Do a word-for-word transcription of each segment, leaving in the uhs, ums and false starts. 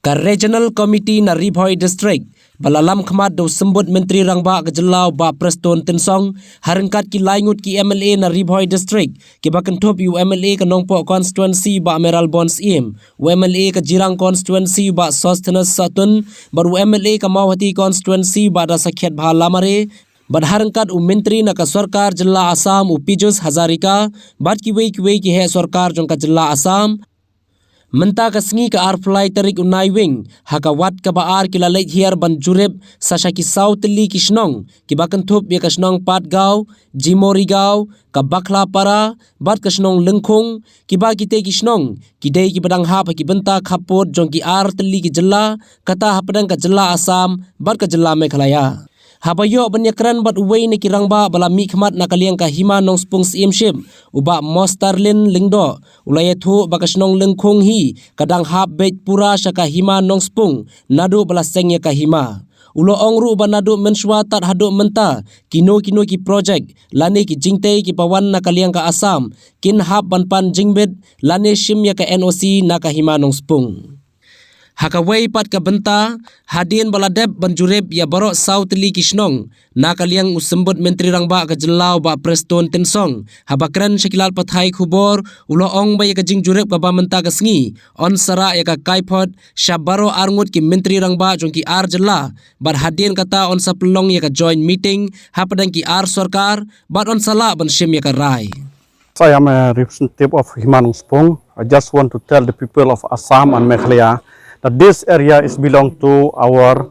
Ka Regional Committee na Ri Bhoi District, ba la lam khmat da u Symbud Myntri Rangbah ka jylla u Bah Prestone Tynsong, ha ryngkat ki lai ngut ki M L A na Ri Bhoi District, kiba kynthup ïa u M L A ka Nongpoh Constituency Bah Mayralborn Syiem, u M L A ka Jirang Constituency Bah Sosthenes Sohtun, bad u M L A ka Mawhati Constituency Bah Dasakhiatbha Lamare, bad ha ryngkat u Myntri na ka Sorkar Jylla Assam u Piyush Hazarika, bad kiwei kiwei ki heh sorkar jong ka jylla Assam. Mynta ka sngi ka arphew lai tarik u Naiwieng, ha ka wat kaba ar ki la leit hiar ban jurip sa sha ki saw tylli ki shnong, kiba kynthup ïa ka shnong Patgaon, Jimorigaon, ka Bakhlapara, bad ka shnong Lyngkhung, kiba kitei ki shnong ki dei kiba dang hap ha ki bynta khappud jong ki ar tylli ki jylla, kata hapdeng ka jylla Assam bad ka jylla Meghalaya. Haba ïoh ban ïakren bad uwei na ki rangbah ba la mihkhmat na ka liang ka Hima Nongspung Syiemship, u Bah Mostarlin Lyngdoh, u la ïathuh ba ka shnong Lyngkhung hi ka dang hap beit pura sha ka Hima Nongspung naduh ba la seng ïa ka hima. U la ong ruh ba naduh mynshuwa tad haduh mynta, kino kino ki projek lane ki jingtei kiba wan na ka liang ka Assam kin hap ban pan jingbit lane shim ïa ka N O C na ka Hima Nongspung. Ha kawei pat ka bynta, hadien ba la dep ban jurip ïa baroh saw tylli ki shnong na ka liang, u Symbud Myntri Rangbah ka jylla u Bah Prestone Tynsong, haba kren sha ki lad pathai khubor, u la ong ba ïa ka jingjurip kaba mynta ka sngi yn sa rah ïa ka kaiphod sha baroh arngut ki Myntri Rangbah jong ki ar jylla, bad hadien kata yn sa pynlong ïa ka joint meeting hapdeng ki ar sorkar, bad yn sa lah ban shim ïa ka rai. I am a representative of Hima Nongspung. I just want to tell the people of Assam and Meghalaya that this area is belong to our,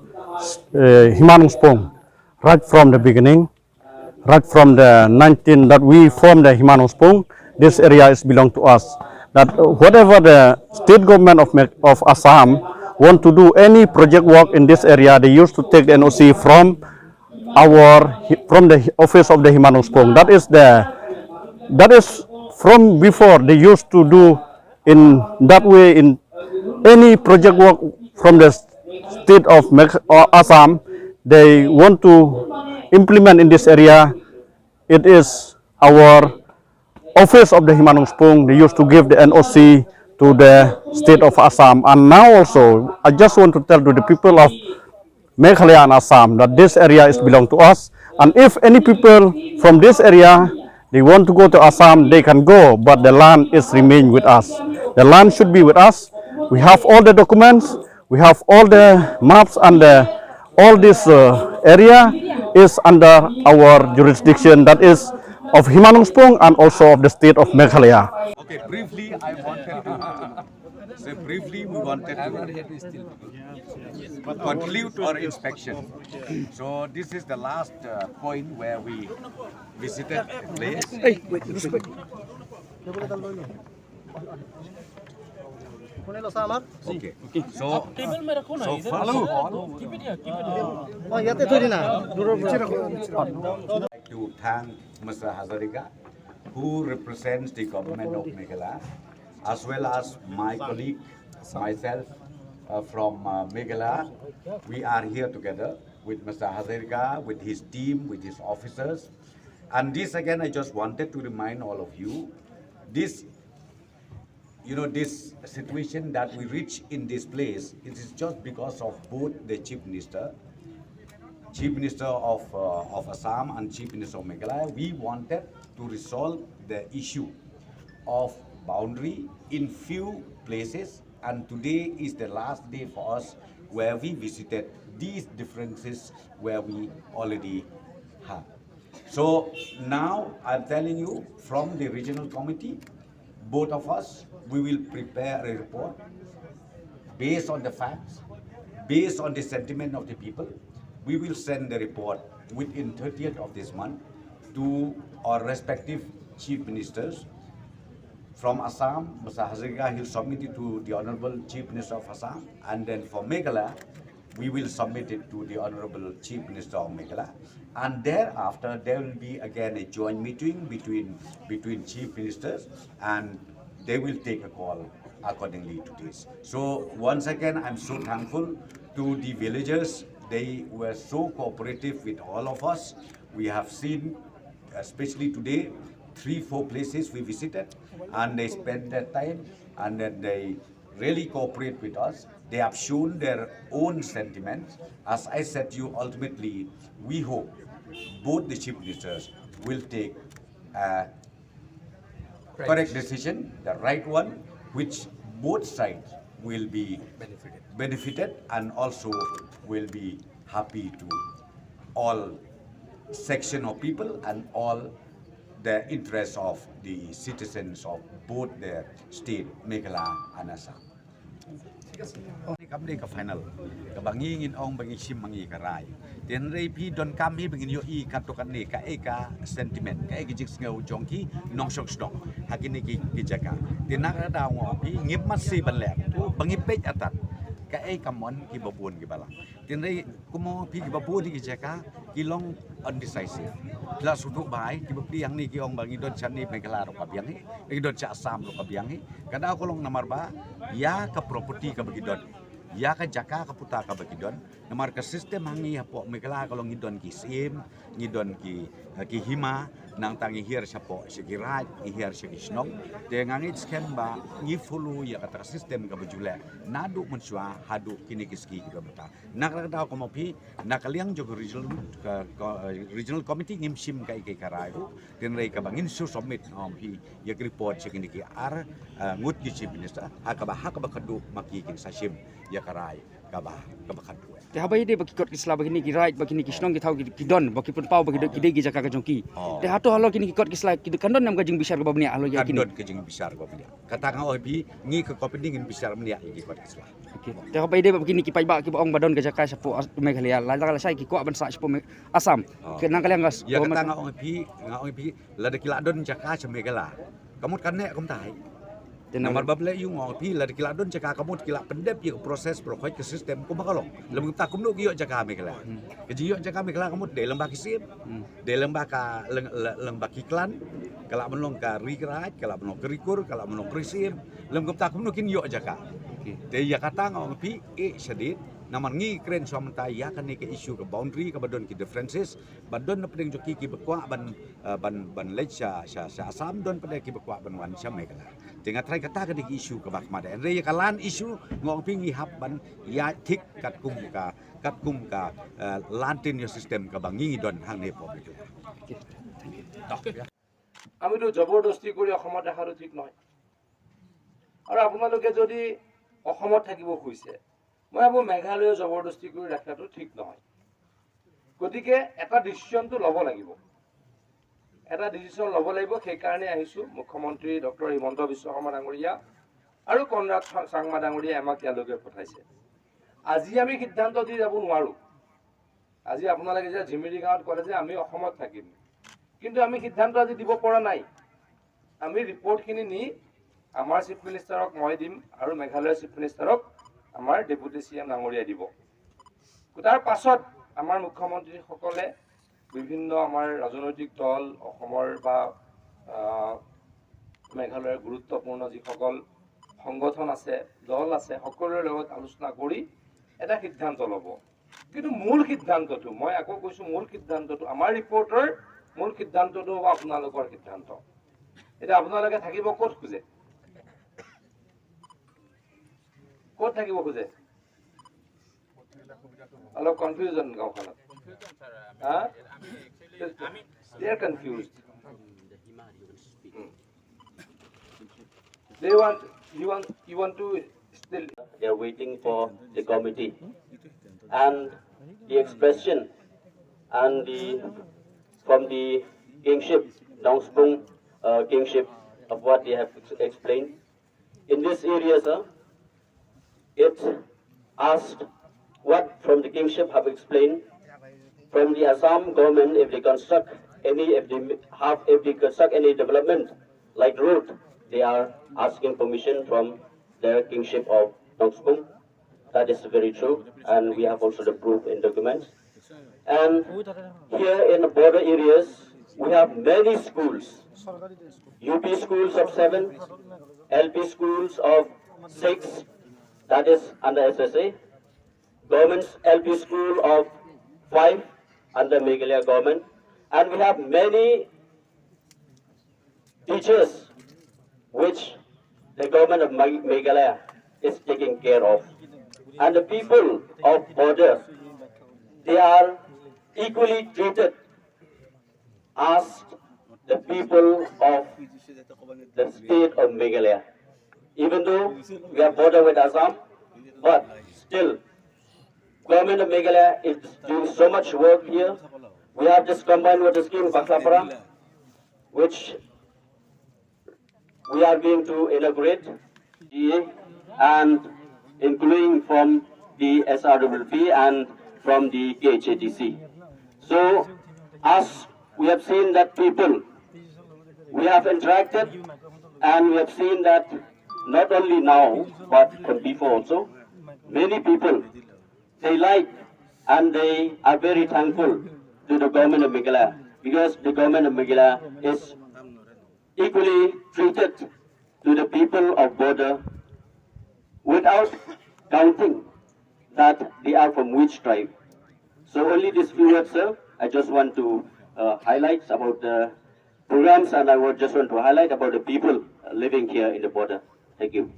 uh, Hima Nongspung right from the beginning, right from the nineteen that we formed the Hima Nongspung. This area is belong to us. That, uh, whatever the state government of Meg-, of Assam want to do any project work in this area, they used to take the N O C from our, from the office of the Hima Nongspung. That is the, that is from before they used to do in that way in any project work from the state of Megh-, or Assam. They want to implement in this area. It is our office of the Hima Nongspung, they used to give the N O C to the state of Assam. And now also, I just want to tell to the people of Meghalaya and Assam that this area is belong to us. And if any people from this area, they want to go to Assam, they can go, but the land is remain with us. The land should be with us. We have all the documents. We have all the maps and the, all this, uh, area is under our jurisdiction, that is of Hima Nongspung and also of the state of Meghalaya. Okay, briefly, I wanted to say, briefly, we wanted to conclude our inspection. So this is the last, uh, point where we visited the place. Okay. So, so first of all, I'd like to thank Mister Hazarika, who represents the government of Meghalaya, as well as my colleague, myself, uh, from, uh, Meghalaya. We are here together with Mister Hazarika, with his team, with his officers. And this again, I just wanted to remind all of you, this you know, this situation that we reach in this place, it is just because of both the Chief Minister, Chief Minister of, uh, of Assam and Chief Minister of Meghalaya. We wanted to resolve the issue of boundary in few places, and today is the last day for us where we visited these differences where we already have. So now I'm telling you, from the regional committee, both of us, we will prepare a report based on the facts, based on the sentiment of the people. We will send the report within thirtieth of this month to our respective chief ministers. From Assam, Mister Hazarika, he'll submit it to the Honorable Chief Minister of Assam, and then for Meghalaya, we will submit it to the Honorable Chief Minister of Meghalaya. And thereafter, there will be again a joint meeting between, between chief ministers, and they will take a call accordingly to this. So once again, I'm so thankful to the villagers. They were so cooperative with all of us. We have seen, especially today, three, four places we visited, and they spent their time, and then they really cooperate with us. They have shown their own sentiments. As I said to you, ultimately, we hope both the chief ministers will take a correct decision, the right one, which both sides will be benefited and also will be happy to all section of people and all the interests of the citizens of both the state, Meghalaya and Assam. Kam dei ka final kaba ngi ngin ong ba ngi shim ma ngi ka rai. Te hynrei phi donkam hi ba ngin ïohi katto katne kaei ka sentiment, kaei ka jingsngew jong ki nongshong shnong ha kine ki, ki jaka. Te na ka daw nga ong phi ngim mat shuh ban leh ba ngi peit atat kaei ka mon kiba bun kiba lang. Te hynrei kumno phi kiba bun ki jaka ki long undecisive. Ki la shu duh bai, kiba phi hangne ki ong ba ngi don sha ne Meghalaya ruh ka biang hi, ngi don sha Assam ruh ka biang hi. Ka daw ka long namar ba ïa ka property kaba ki don, ïa ka jaka ka puta kaba ki don. Namar ka system hangne hapoh Meghalaya ka long ngi don ki syiem, ngi don ki, eh, ki hima, nangta ngi hiar shapoh sha ki raid, ngi hiar sha ki shnong. Te nga ngeit skhem ba ngi follow ïa kata ka system kaba ju leh naduh mynshuwa haduh kine ki sngi kiba mynta. Na ka daw kumno phi, na ka liang jong ka regional, ka, ka, eh, regional committee ngim shim kaei kaei ka rai ruh. Te hynrei kaba ngin shu submit, ong phi, ïa ka report sha kine ki ar, eh, ngut ki chief minister, ha kaba, ha kaba khatduh ma ki kin sa shim ïa ka rai kaba, kaba khatduh. Te haba ïadei bad ki kot ki sla ba kine ki raid, ba kine ki shnong ki thaw ki, ki don, ba ki pynpaw ba ki don, ki dei ki jaka ka jong ki. Oh. Te hato halor kine ki kot ki sla ki kan don ne em ka jingbishar kaba bniah halor ïa kine? Kan don ka jingbishar kaba bniah. Kata nga ong phi, ngi ka company ngin bishar bniah ïa ki kot ki sla. Okay. Te haba ïadei bad kine ki paidbah kiba ong ba don ka jaka shapoh As-, Meghalaya, la, la, lashai ki kwah ban sah shapoh Me-, Assam. Oh. Ka nang ka liang ka s-, ïa government. Kata nga ong phi, nga ong phi, lada ki la don jaka sha Meghalaya, ka mut kan neh kumta hi. Te namar ba balei ïa nga ong phi, lada ki la don jaka ka mut ki la pyndep ïa ka process baroh khoit ka system kumba ka long. Lym kumta kumno ki ïoh jaka Meghalaya. Hmm. Ka jingïoh jaka Meghalaya ka mut dei lyngba ki syiem. Hmm. Dei lyngba ka, lyng-, lyng-, lyngba ki clan, ka lah ban long ka ri ka raid, ka lah ban long ka ri kur, ka lah ban long ka ri syiem. Lym kumta kumno kin ïoh jaka. Okay. Te ïa kata nga ong phi, eh, shadid, namar ngi kren shuwa mynta ïa kane ka issue ka boundary kaba don ki differences, ba don na pdeng jong ki kiba kwah ban, eh, ban, ban leit sha, sha, sha Assam, don pat de kiba kwah ban wan sha Meghalaya. Te nga tharai kata ka dei ka issue kaba kham dei. Hynrei ïa ka land issue nga ong phi ngi hap ban ïaid thik katkum ka, katkum ka, eh, land tenure system kaba ngi don hangne hapoh Meghalaya. Okay, thank you. আমিতো জবৰদস্তি কৰি অসমত ৰখাটো ঠিক নহয়। আৰু আপোনালোকে যদি অসমত থাকিব খুজিছে, মই ভাবোঁ মেঘালয়ে জবৰদস্তি কৰি ৰখাটো ঠিক নহয়। গতিকে এটা ডিচিশ্যনটো ল'ব লাগিব, এটা ডিচিশ্যন ল'ব লাগিব। সেইকাৰণে আহিছোঁ, মুখ্যমন্ত্ৰী ডক্টৰ হিমন্ত বিশ্ব শৰ্মা ডাঙৰীয়া আৰু কনৰাড চা-, চাংমা ডাঙৰীয়াই আমাক ইয়ালৈকে পঠাইছে। আজি আমি সিদ্ধান্ত দি যাব নোৱাৰোঁ। আজি আপোনালোকে যে জিমিৰি গাঁৱত ক'লে যে আমি অসমত থাকিম, কিন্তু আমি সিদ্ধান্ত আজি দিব পৰা নাই। আমি ৰিপৰ্টখিনি নি আমাৰ চিফ মিনিষ্টাৰক মই দিম আৰু মেঘালয়ৰ চিফ মিনিষ্টাৰক আমাৰ ডেপুটি চি এম ডাঙৰীয়াই দিব। তাৰ পাছত আমাৰ মুখ্যমন্ত্ৰীসকলে বিভিন্ন আমাৰ ৰাজনৈতিক দল, অসমৰ বা, আহ, মেঘালয়ৰ গুৰুত্বপূৰ্ণ যিসকল সংগঠন আছে, দল আছে, সকলোৰে লগত আলোচনা কৰি এটা সিদ্ধান্ত ল'ব। কিন্তু মূল সিদ্ধান্তটো, মই আকৌ কৈছোঁ, মূল সিদ্ধান্তটো, আমাৰ ৰিপৰ্টৰ মূল সিদ্ধান্তটো হ'ব আপোনালোকৰ সিদ্ধান্ত। এতিয়া আপোনালোকে থাকিব ক'ত খোজে? ক'ত থাকিব খোজে? অলপ কনফিউজন গাঁওখনত। হা? They are confused. Hmm. They want, you want, you want to still. They are waiting for the committee and the expression and the, from the kingship, Nongspung, uh, kingship, of what they have ex-, explained. In this area, sir, it asked what from the kingship have explained, from the Assam government, if they construct any, if they have, if they construct any development like road, they are asking permission from the kingship of Nongspung. That is very true, and we have also the proof in documents. And here in the border areas, we have many schools, U P schools of seven, L P schools of six, that is under S S A, government's L P school of five under Meghalaya government, and we have many teachers which the government of Meg-, Meghalaya is taking care of. And the people of border, they are equally treated as the people of the state of Meghalaya. Even though we are border with Assam, but still, government of Meghalaya is doing so much work here. We have this combined water scheme, Bakhlapara, which we are going to inaugurate, and including from the S R W P and from the K H A D C. So, as we have seen that people, we have interacted and we have seen that not only now, but from before also, many people, they like and they are very thankful to the government of Meghalaya, because the government of Meghalaya is equally treated to the people of border without counting that they are from which tribe. So only these few words, sir. I just want to uh, highlight about the programs, and I would just want to highlight about the people living here in the border. Thank you.